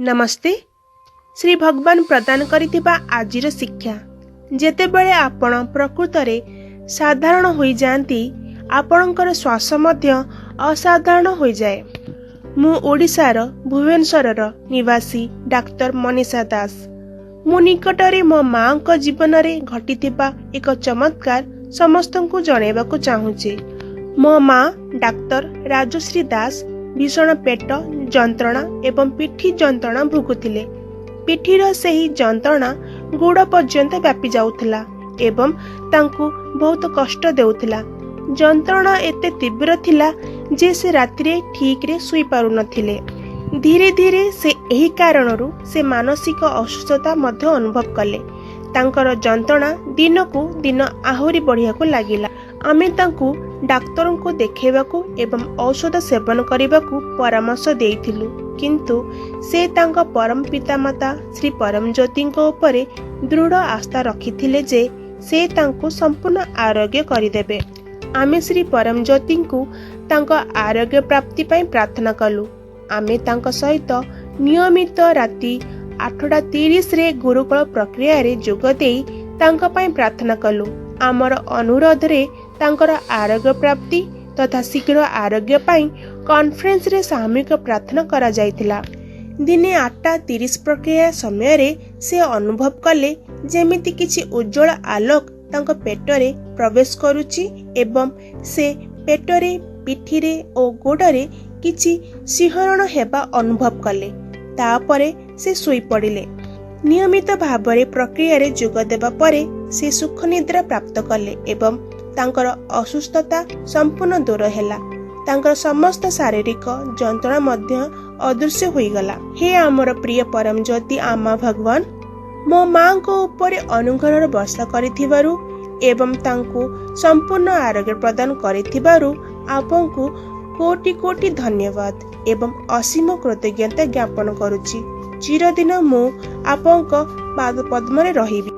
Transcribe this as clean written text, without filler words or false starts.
ନମସ୍ତେ। ଶ୍ରୀ ଭଗବାନ ପ୍ରଦାନ କରିଥିବା ଆଜିର ଶିକ୍ଷା: ଯେତେବେଳେ ଆପଣ ପ୍ରକୃତରେ ସାଧାରଣ ହୋଇଯାଆନ୍ତି, ଆପଣଙ୍କର ଶ୍ୱାସ ମଧ୍ୟ ଅସାଧାରଣ ହୋଇଯାଏ। ମୁଁ ଓଡ଼ିଶାର ଭୁବନେଶ୍ୱରର ନିବାସୀ ଡାକ୍ତର ମନୀଷା ଦାସ। ମୁଁ ନିକଟରେ ମୋ ମାଆଙ୍କ ଜୀବନରେ ଘଟିଥିବା ଏକ ଚମତ୍କାର ସମସ୍ତଙ୍କୁ ଜଣାଇବାକୁ ଚାହୁଁଛି। ମୋ ମା ଡାକ୍ତର ରାଜଶ୍ରୀ ଦାସ ଭୀଷଣ ପେଟ ଯନ୍ତ୍ରଣା ଏବଂ ପିଠି ଯନ୍ତ୍ରଣା ଭୋଗୁଥିଲେ। ପିଠିର ସେହି ଯନ୍ତ୍ରଣା ଗୋଡ଼ ପର୍ଯ୍ୟନ୍ତ ବ୍ୟାପି ଯାଉଥିଲା ଏବଂ ତାଙ୍କୁ ବହୁତ କଷ୍ଟ ଦେଉଥିଲା। ଯନ୍ତ୍ରଣା ଏତେ ତୀବ୍ର ଥିଲା ଯେ ସେ ରାତିରେ ଠିକରେ ଶୋଇପାରୁନଥିଲେ। ଧୀରେ ଧୀରେ ସେ ଏହି କାରଣରୁ ସେ ମାନସିକ ଅସୁସ୍ଥତା ମଧ୍ୟ ଅନୁଭବ କଲେ। ତାଙ୍କର ଯନ୍ତ୍ରଣା ଦିନକୁ ଦିନ ଆହୁରି ବଢ଼ିବାକୁ ଲାଗିଲା। ଆମେ ତାଙ୍କୁ ଡାକ୍ତରଙ୍କୁ ଦେଖାଇବାକୁ ଏବଂ ଔଷଧ ସେବନ କରିବାକୁ ପରାମର୍ଶ ଦେଇଥିଲୁ, କିନ୍ତୁ ସେ ତାଙ୍କ ପରମ ପିତାମାତା ଶ୍ରୀ ପରମଜ୍ୟୋତିଙ୍କ ଉପରେ ଦୃଢ଼ ଆସ୍ଥା ରଖିଥିଲେ ଯେ ସେ ତାଙ୍କୁ ସମ୍ପୂର୍ଣ୍ଣ ଆରୋଗ୍ୟ କରିଦେବେ। ଆମେ ଶ୍ରୀ ପରମଜ୍ୟୋତିଙ୍କୁ ତାଙ୍କ ଆରୋଗ୍ୟ ପ୍ରାପ୍ତି ପାଇଁ ପ୍ରାର୍ଥନା କଲୁ। ଆମେ ତାଙ୍କ ସହିତ ନିୟମିତ ରାତି 8:30ରେ ଗୁରୁକୁଳ ପ୍ରକ୍ରିୟାରେ ଯୋଗ ଦେଇ ତାଙ୍କ ପାଇଁ ପ୍ରାର୍ଥନା କଲୁ। ଆମର ଅନୁରୋଧରେ ତାଙ୍କର ଆରୋଗ୍ୟ ପ୍ରାପ୍ତି ତଥା ଶୀଘ୍ର ଆରୋଗ୍ୟ ପାଇଁ କନଫରେନ୍ସରେ ସାମୂହିକ ପ୍ରାର୍ଥନା କରାଯାଇଥିଲା। ଦିନେ 8:30 ପ୍ରକ୍ରିୟା ସମୟରେ ସେ ଅନୁଭବ କଲେ ଯେମିତି କିଛି ଉଜ୍ଜ୍ୱଳ ଆଲୋକ ତାଙ୍କ ପେଟରେ ପ୍ରବେଶ କରୁଛି ଏବଂ ସେ ପେଟରେ, ପିଠିରେ ଓ ଗୋଡ଼ରେ କିଛି ଶିହରଣ ହେବା ଅନୁଭବ କଲେ। ତାପରେ ସେ ଶୋଇପଡ଼ିଲେ। ନିୟମିତ ଭାବରେ ପ୍ରକ୍ରିୟାରେ ଯୋଗ ଦେବା ପରେ ସେ ସୁଖନିଦ୍ରା ପ୍ରାପ୍ତ କଲେ ଏବଂ ତାଙ୍କର ଅସୁସ୍ଥତା ସମ୍ପୂର୍ଣ୍ଣ ଦୂର ହେଲା। ତାଙ୍କର ସମସ୍ତ ଶାରୀରିକ ଯନ୍ତ୍ରଣା ମଧ୍ୟ ଅଦୃଶ୍ୟ ହୋଇଗଲା। ହେ ଆମର ପ୍ରିୟ ପରମ ଜ୍ୟୋତି ଆମା ଭଗବାନ, ମୋ ମାଙ୍କ ଉପରେ ଅନୁଗ୍ରହର ବର୍ଷା କରିଥିବାରୁ ଏବଂ ତାଙ୍କୁ ସମ୍ପୂର୍ଣ୍ଣ ଆରୋଗ୍ୟ ପ୍ରଦାନ କରିଥିବାରୁ ଆପଣଙ୍କୁ କୋଟି କୋଟି ଧନ୍ୟବାଦ ଏବଂ ଅସୀମ କୃତଜ୍ଞତା ଜ୍ଞାପନ କରୁଛି। ଚିରଦିନ ମୁଁ ଆପଣଙ୍କ ପାଦ ପଦ୍ମରେ ରହିବି।